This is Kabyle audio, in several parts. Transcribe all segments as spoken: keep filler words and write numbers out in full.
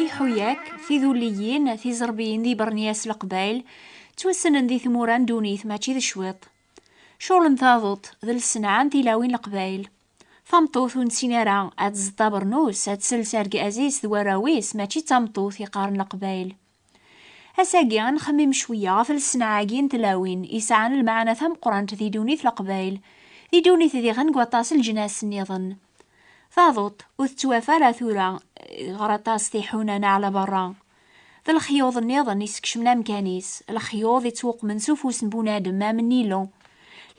Iḥuyak, tidulliyin, tiẓerbiyin d ibernyas n Leqbayel ttwassnen di tmura n ddunit mačči d cwiṭ. Ccɣel n taḍuṭ d lsenɛa n tilawin n Leqbayel. Tameṭṭut ur nessin ara ad tẓeṭṭ abernus, ad tsels argaz-is d warraw-is, mačči d tameṭṭut i qqaren Leqbayel. Ass-agi ad nxemmem cwiya ɣef lsenɛa-agi n tlawin yesɛan lmeɛna tameqqrant di ddunit n Leqbayel, di ddunit diɣen deg waṭas n leǧnas nniḍen. Taḍuṭ ur tettwaf ara tura ɣer aṭas tiḥuna neɣ ɛla berra. D lexyuḍ nniḍen isekcmen amkan-is, lexyuḍ ittwuqmen s ufus n bunadem am nnilu.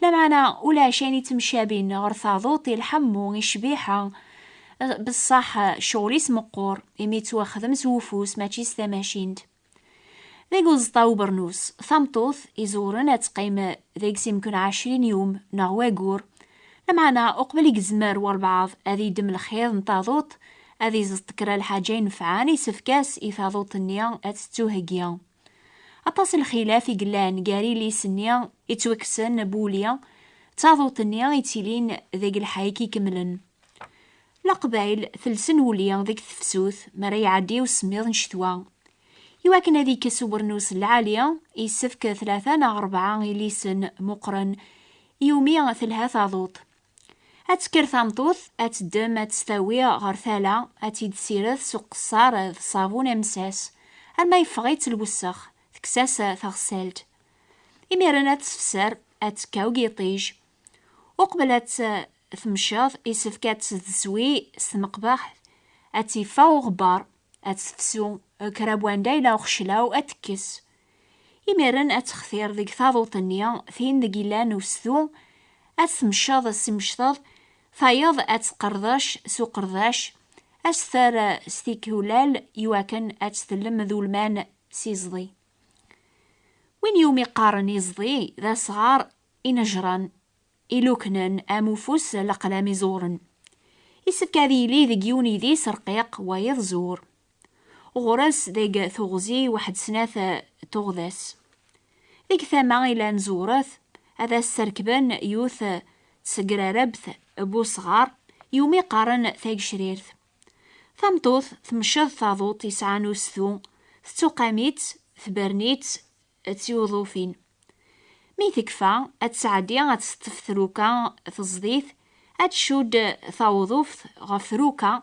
Lameɛna ulac ayen ittemcabin ɣer taḍuṭ i lḥemmu, i ccbiḥa, beṣṣaḥ ccɣel-is meqqur, imi yettwaxdem s wufus mačči s tamacint. Deg uẓeṭṭa ubernus, tameṭṭut iẓewren ad teqqim deg-s imken ɛecrin yum neɣ wayyur. Lameɛna uqbel i yezmer walbeɛḍ ad yeddem lxiḍ n taḍuṭ, ad iẓeṭ kra lḥaǧa inefɛen, isefk-as i taḍuṭ-nni ad tettuheggi. Aṭas n lxilaf i yellan gar yilisen-nni ittwakksen n wuli d taḍuṭ-nni ittilin deg lḥayek ikemlen. Leqbayel telsen wuli deg tefsut mi ara iɛeddi usemmiḍ n ccetwa. Iwakken ad ikkes ubernus n lɛali, yessefk tlata neɣ rebɛa ilisen muqren iwumi telha taḍuṭ. Ad tekker tameṭṭut, ad teddem, ad tt-tawi ɣer tala, ad tt-id-ssired s uqeṣṣer d ṣṣabun amessas, arma yeffeɣ-itt lwessex, tekkes-as taɣessalt. Imiren ad tessefser, ad tekkaw deg yiṭij. Uqbel ad tt- temceḍ, isefk ad tt-tezwi s tmeqbeḥt, ad tt-iffeɣ uɣebbar, ad tefsu kra n wanda yella uxeclaw, ad tekkes. Imiren ad textir deg taḍuṭ-nni, tin deg yellan ustu, ad tt-temceḍ s imecṭeḍ, tayeḍ ad teqrḍec s uqerdac, ad s-terr s tikulal iwakken ad tt-tellem d ulman s iẓḍi. Win iwumi qqaren iẓḍi d asɣar inejran, iluknen am ufus leqlam iẓuren. Isefk ad yili deg yiwen idis rqiq wayeḍ zur. Ɣur-s deg teɣzi waḥed snat tuɣdas. Deg tama ilan zuret, ad as-serkben yiwet tsegrarebt n usɣar iwumi qqaren tagecrirt. Tameṭṭut temceḍ taḍuṭ yesɛan ustu, tettuqam-itt, tbern-itt d tiwḍufin. Mi tekfa, ad tesɛeddi ad teṭṭef truka teẓdit, ad tcudd tawḍuft ɣef truka,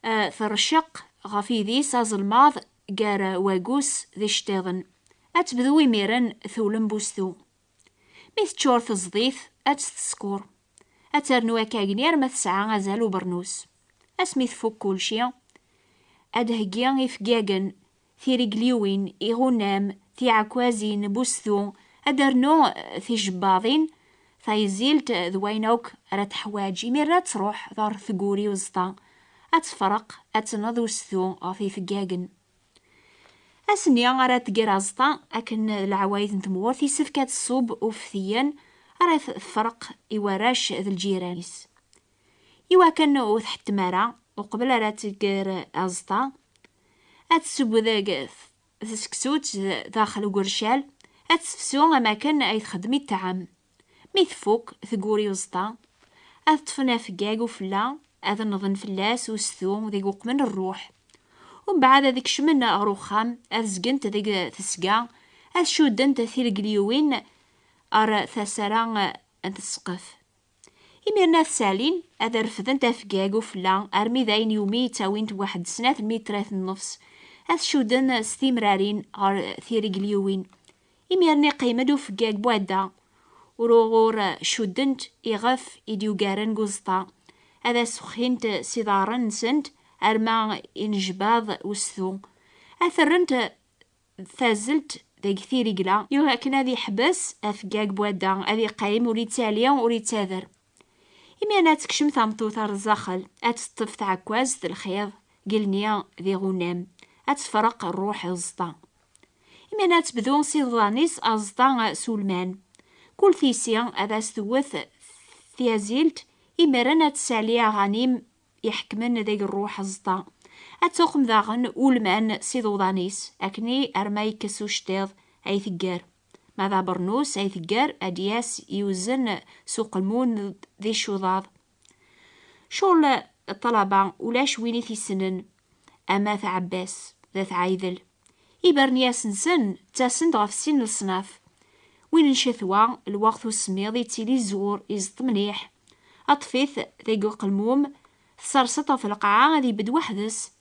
eh, terceq ɣef yidis azelmaḍ gar wagus d iceṭṭiḍen. Ad tebdu imiren tewlem bustu. Mi teččur teẓdit, ad tt-teskur. Ad ternu akkagni arma tesɛa azal ubernus. Asmi tfuk kulci, ad d-heggi ifeggagen, tirigliwin, iɣunam, tiɛekkazin, bustu, ad d-rnu tijebbaḍin, tayzilt d wayen akk ara teḥwaǧ. Imiren ad truḥ ɣer tguri uẓeṭṭa, ad tefreq, ad tenneḍ ustu ɣef ifeggagen. Ass-nni ara tger aẓeṭṭa akken d leɛwayed n tmurt, isefk ad tṣubb uftiyen ara t-, tefreq i warrac d lǧiran-is. Iwakken ur tḥettem ara, uqbel ara tger aẓeṭṭa, ad tesseww deg tseksut daxel ugercal, ad tefsu am akken ay txeddem i ṭṭɛam. Mi tfuk tguri uẓeṭṭa, ad ṭṭfen afeggag ufella, ad nḍen fell-as ustu deg uqmen rruḥ. Umbeɛd ad kecmen ɣer uxxam, ad zgent deg tesga, ad cuddent tiregliwin ar tasara n ssqef. Imiren ad ssalin, ad refdent afeggag ufella armi d ayen iwumi ttawint waḥed snat lmitrat n nnefs, ad cudden s timrarin ɣer tiregliwin. Imiren iqqim-d ufeggag n wadda, ur uɣur cuddent iɣef i d-yugaren deg uẓeṭṭa, ad as-uxint s iḍarren-nsent arma inejbaḍ ustu, ad t-rrent tazelt deg tirigla, yuɣ akken ad iḥbes afeggag n wadda, ad iqqim ur ittali ur ittader. Imiren ad tekcem tameṭṭut ar zdaxel, ad teṭṭef tɛekkazt lxiḍ, gelni d iɣunam, ad tefreq rruḥ uẓeṭṭa. Imiren ad tebdu s iḍan-is aẓeṭṭa s ulman. Kul tisi ad as-tewwet tyazilt, imiren ad tsali aɣanim iḥekmen deg rruḥ aẓeṭṭa. Ad tuqem daɣen ulman s iḍuḍan-is, akken arma yekkes ucṭiḍ ay tegger. Ma d abernus ay tegger, ad d-yas iwzen s uqelmun d icuḍaḍ. Ccɣel ṭṭlaba ulac win i t-issnen. ama tɛebbas d at ɛaydel. Ibernyas-nsen ttasen-d ɣef sin leṣnaf. Win n ccetwa, lweqt usemmiḍ yettili zur, iẓeṭṭ mliḥ. Aṭṭef-it deg uqelmum, tserseḍ ɣef lqaɛa ad ibedd weḥd-s.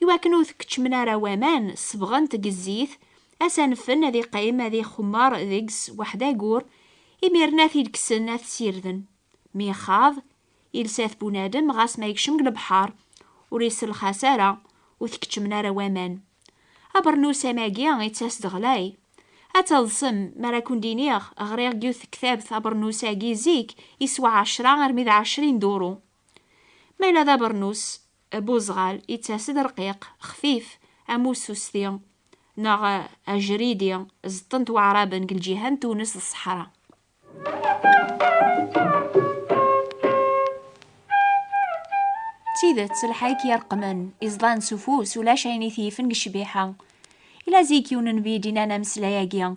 Iwakken ur t-keččmen ara waman, sebɣen-t deg zzit, asanfen ad iqqim ad ixummer deg-s weḥd agur, imiren ad t-id-kksen ad t-sirden. Mi ixaḍ, ilsa-t bunadem ɣas ma yekcem deg lebḥer, ur iselxas ara, ur t-keččmen ara waman. Abernus amagi yettas-d ɣlay. Ad taḍsem mi ara ken-d-iniɣ, ɣriɣ deg yiwet tektabt abernus-agi zik yeswa ɛecra armi d ɛecrin duru. Ma yella d abernus, buẓɣal, yettas-d rqiq, xfif, am ususti, neɣ ajridi, ẓeṭṭen-t waɛraben deg lǧiha n Tunes d ṣṣeḥra. D tidet, lḥayek yerqmen, iẓḍan s ufus, ulac ayen i t-yifen deg ccbiḥa. Ila zik yiwen nnbi i d-inan ameslay-agi: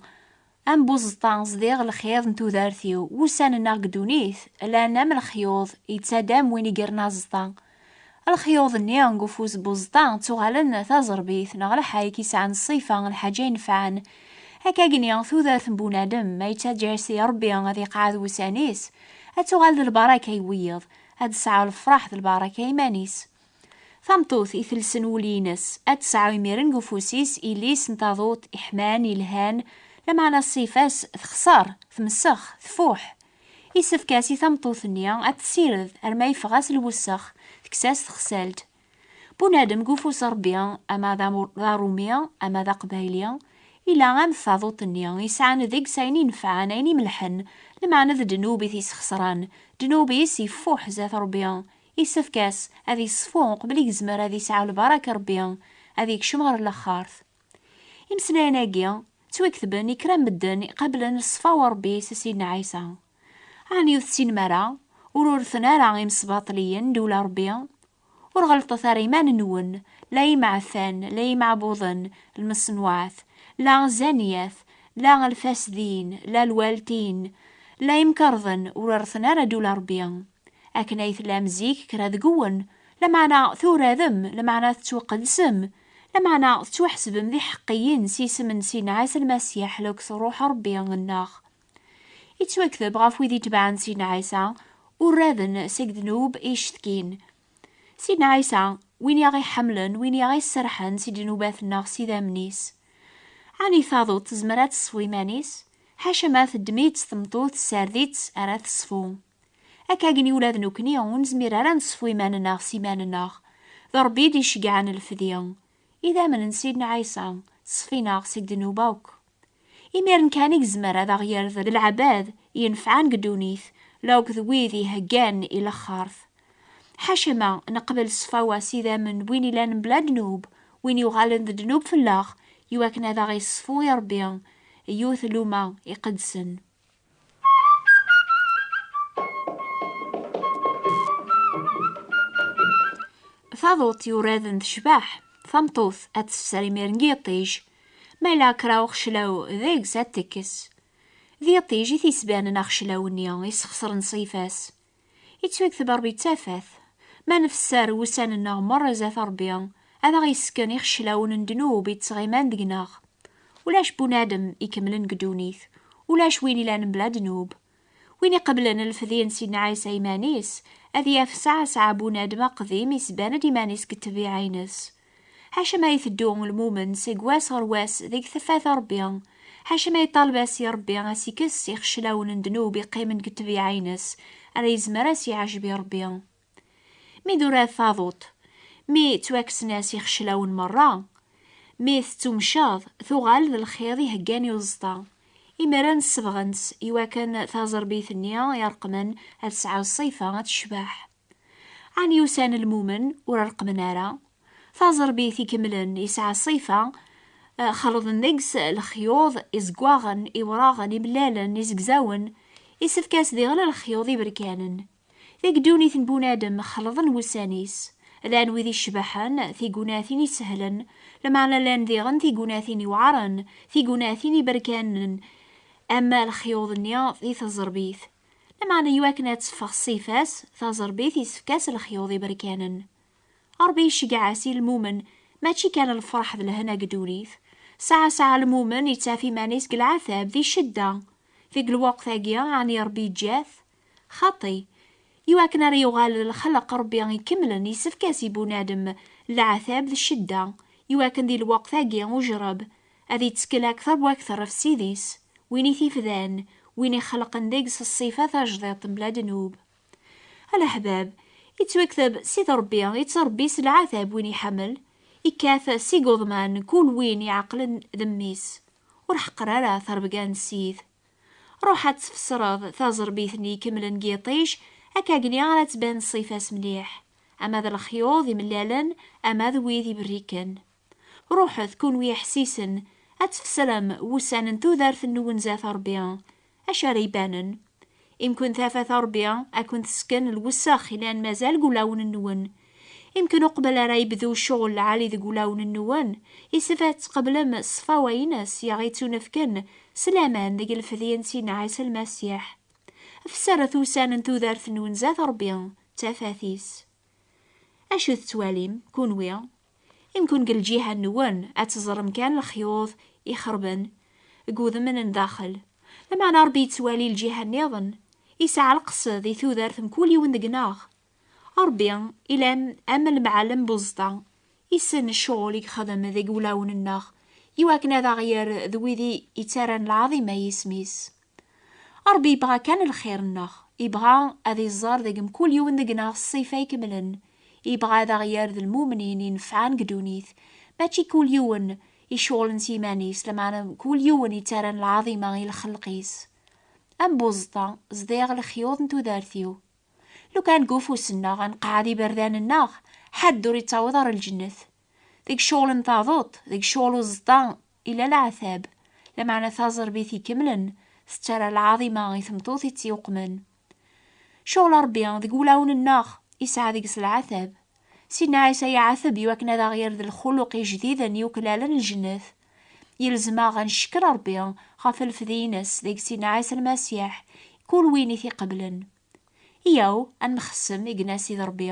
am buẓeṭṭa zdiɣ lxiḍ n tudert-iw, wussan-nneɣ deg ddunit llan am lexyuḍ, yettadam win i yerna aẓeṭṭa. Lexyuḍ-nni deg ufus n buẓeṭṭa ttuɣalen d taẓerbit neɣ lḥayek yesɛan ṣṣifa n lḥaǧa inefɛen. Akkagni, tudert n bunadem ma yettaǧǧa-as i Ṛebbi ad iqeɛɛed wussan-is, ad tuɣal d lbaraka i wiyiḍ, ad tesɛu lefṛaḥ d lbaraka i iman-is. Tameṭṭut itelsen wul-ines, ad tesɛu imiren deg ufus-is ilis n taḍuṭ iḥman, ilhan, lameɛna ṣṣifa-s texṣer, tmessex, tfuḥ. Isefk-as i tameṭṭut-nni ad tessired arma yeffeɣ-as lwessex, tekkes-as texsalt. Bunadem deg ufus n Ṛebbi, ama d amu-, d aṛumi, ama d aqbayli, ila am taḍuṭ-nni, yesɛan deg-s ayen inefɛen, ayen imelḥen, lameɛna d ddnub i t-isxeṣren, ddnub-is yeffuḥ zdat Ṛebbi. Isefk-as ad iṣfu uqbel i yezmer ad isɛu lbaraka Ṛebbi, ad ikcem ɣer laxert. Imeslayen-agi ttwaketben i kra n medden iqablen ṣṣfa n Ṛebbi s Sidna Ɛisa. Ɛni ur tessinem ara, ur urten ara imesbaṭliyen ddula Ṛebbi? Ur ɣelṭet ara iman-nwen, la imeɛfan, la imeɛbuḍen, lmeṣnuɛat, la zzaniyat, la lfasdin, la lwaltin, la imkerḍen, ur urten ara ddula Ṛebbi. Akken ay tellam zik kra deg-wen, lameɛna turadem, lameɛna tettwaqedsem, lameɛna tettwaḥesbem d iḥeqqiyen s yisem n Sidna Ɛisa Lmasiḥ, la deg Ṛṛuḥ n Ṛebbi-nneɣ. Yettwakteb ɣef wid itebɛen Sidna Ɛisa, uraden seg ddnub i icetkin. Sidna Ɛisa, win i aɣ-iḥemmlen, win i aɣ-iserḥen si ddnubat-nneɣ s idammen-is. Ɛni taḍuṭ tezmer ad teṣfu iman-is? Ḥaca ma teddem-itt tmeṭṭut, tessared-itt ara teṣfu. Akkagni ula d nekkni ur nezmir ara ad neṣfu iman-nneɣ s iman-nneɣ. D Ṛebbi i d-iceggɛen lefdi. Idammen n Sidna Ɛisa ṣfin-aɣ seg ddnub akk. Imiren kan i yezmer ad aɣ-yerr d leɛbad yenfɛen deg ddunit, la akked wid iheggan i laxert. Ḥaca ma neqbel ṣṣfawa s idammen n win ilan mebla ddnub, win yuɣalen d ddnub fell-aɣ, iwakken ad aɣ-iṣfu i Ṛebbi, yiwet luma iqedsen. Taḍuṭ yuraden tecbeḥ, tameṭṭut ad tefser imiren deg yiṭij, ma yella kra uxeclaw deg-s ad tekkes. D yiṭij i t-isbanen axeclaw-nni isxesren ṣṣifa-s. Yettwakteb Ṛebbi d tafat. Ma nefser wussan-nneɣ merra zdat Ṛebbi, ad aɣ-yessken ixeclawen n ddnub yettɣiman deg-neɣ. Ulac bunadem ikemlen deg ddunit, ulac win ilan mebla ddnub. Win iqeblen lefdi n Sidna Ɛisa iman-is, ad yaf sɛa sɛa bunadem aqdim isban-d iman-is deg ṭṭbiɛa-ines. Ḥaca ma iteddu lmumen seg wass ɣer wass deg tafat n Ṛebbi, ḥaca ma yeṭṭaleb-as i Ṛebbi ad s-ikkes ixeclawen n ddnub iqqimen deg ṭṭbiɛa-ines, ara yezmer ad s-iɛejb i Ṛebbi. Mi d-urad taḍuṭ, mi ttwakksen-as ixeclawen merra, mi tettumcaḍ, tuɣal d lxiḍ iheggan i uẓeṭṭa. Imiren ssebɣen-tt iwakken taẓerbit-nni ireqqmen ad tesɛu ṣṣifa ad tecbeḥ. Ɛni usan lmumen ur reqqmen ara? Taẓerbit ikemlen yesɛa ṣṣifa, eh, xelḍen deg-s lexyuḍ, izeggaɣen, iwraɣen, imellalen, izegzawen, isefk-as diɣen lexyuḍ iberkanen. Deg ddunit n bunadem xelḍen wussan-is. Llan wid icebḥen, tigunatin isehlen, lameɛna llan diɣen tigunatin iweɛren, tigunatin iberkanen, am lexyuḍ-nni di taẓerbit. Lameɛna iwakken ad teffeɣ ṣṣifa-s, taẓerbit isefk-as lexyuḍ iberkanen. Ṛebbi iceggeɛ-as i lmumen, mačči kan lferḥ d lehna deg ddunit. Saɛa saɛa lmumen yettaf iman-is deg leɛtab, di ccedda. Deg lweqt-agi, ɛni Ṛebbi yeǧǧa-t? Xaṭi. Iwakken ara yuɣal d lxelq Ṛebbi ikemlen, yessefk-as i bunadem leɛtab d ccedda, iwakken di lweqt-agi ujreb ad ittkel akter wakter ɣef Ssid-is, win i t-ifdan, win ixelqen deg-s ṣṣifa tajdiṭ mebla ddnub. A leḥbab, ittwakteb Sidi Ṛebbi, ittṛebbi s leɛtab win iḥemmel, ikkat s igeḍman kul win iɛeqlen d mmi-s. Ur ḥeqqer ara tarebga n Ssid. Ruḥ ad tfesreḍ taẓerbit-nni ikemlen deg yiṭij, akkagni ara tban ṣṣifa-s mliḥ, ama d lexyuḍ imellalen, ama d wid iberriken. Ruḥet, kunwi iḥessisen, ad tfesrem wussan n tudert-nwen zdat Ṛebbi. Acu ara ibanen? Imken tafat Ṛebbi ad ken-tesken lwessex ilan mazal deg wulawen-nwen. Imken uqbel ara yebdu ccɣel lɛali deg wulawen-nwen, yessefk ad tqeblem ṣṣfawa-ines i aɣ-ittunefken s laman deg lefdi n Sidna Ɛisa Lmasiḥ. Fessret ussan n tudert-nwen zdat Ṛebbi, d tafat-is. Acu tettwalim, kunwi? Imken deg lǧiha-nwen ad teẓrem kan lexyuḍ ixerben deg udem n daxel. Lameɛna Ṛebbi yettwali lǧiha nniḍen, yesɛa lqesd i tudert mkul yiwen deg-neɣ. Ṛebbi, ila am, am lemɛellem buẓeṭṭa, issen ccɣel i yexdem deg wulawen-nneɣ, iwakken ad aɣ-yerr d wid i yettarran lɛaḍima i yisem-is. Ṛebbi yebɣa kan lxir-nneɣ, yebɣa ad iẓer deg mkul yiwen deg-neɣ ṣṣifa ikemlen, yebɣa ad aɣ-yerr d lmumnin inefɛen deg ddunit, mačči kul yiwen iceɣlen s yiman-is, lameɛna kul yiwen yettarran lɛaḍima i lxelq-is. Am buẓeṭṭa, zdiɣ lexyuḍ n tudert-iw. Lukan deg ufus-nneɣ ad nqeɛɛed iberdan-nneɣ, ḥedd ur yettaweḍ ar lǧennet. Deg ccɣel n taḍuṭ, deg ccɣel uẓeṭṭa, ila leɛtab, lameɛna taẓerbit ikemlen tettarra lɛaḍima i tmeṭṭut i tt-yuqmen. Ccɣel Ṛebbi deg wulawen-nneɣ isɛa deg-s leɛtab. Sidna Ɛisa iɛateb iwakken ad aɣ-yerr d lxuluq ijdiden yuklalen lǧennet. Yelzem-aɣ ad ncekkel Ṛebbi ɣef lefdi-ines deg Sidna Ɛisa Lmasiḥ, kul win i t-iqeblen. Iyaw, ad nxessem, i yenna Sidi Ṛebbi,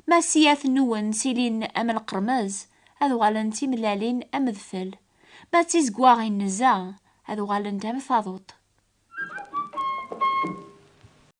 ma ssiyat-nwen ttilin am lqermez, ad uɣalent d timellalin am udfel. Ma d tizeggaɣin n nnza, ad uɣalent am taḍuṭ.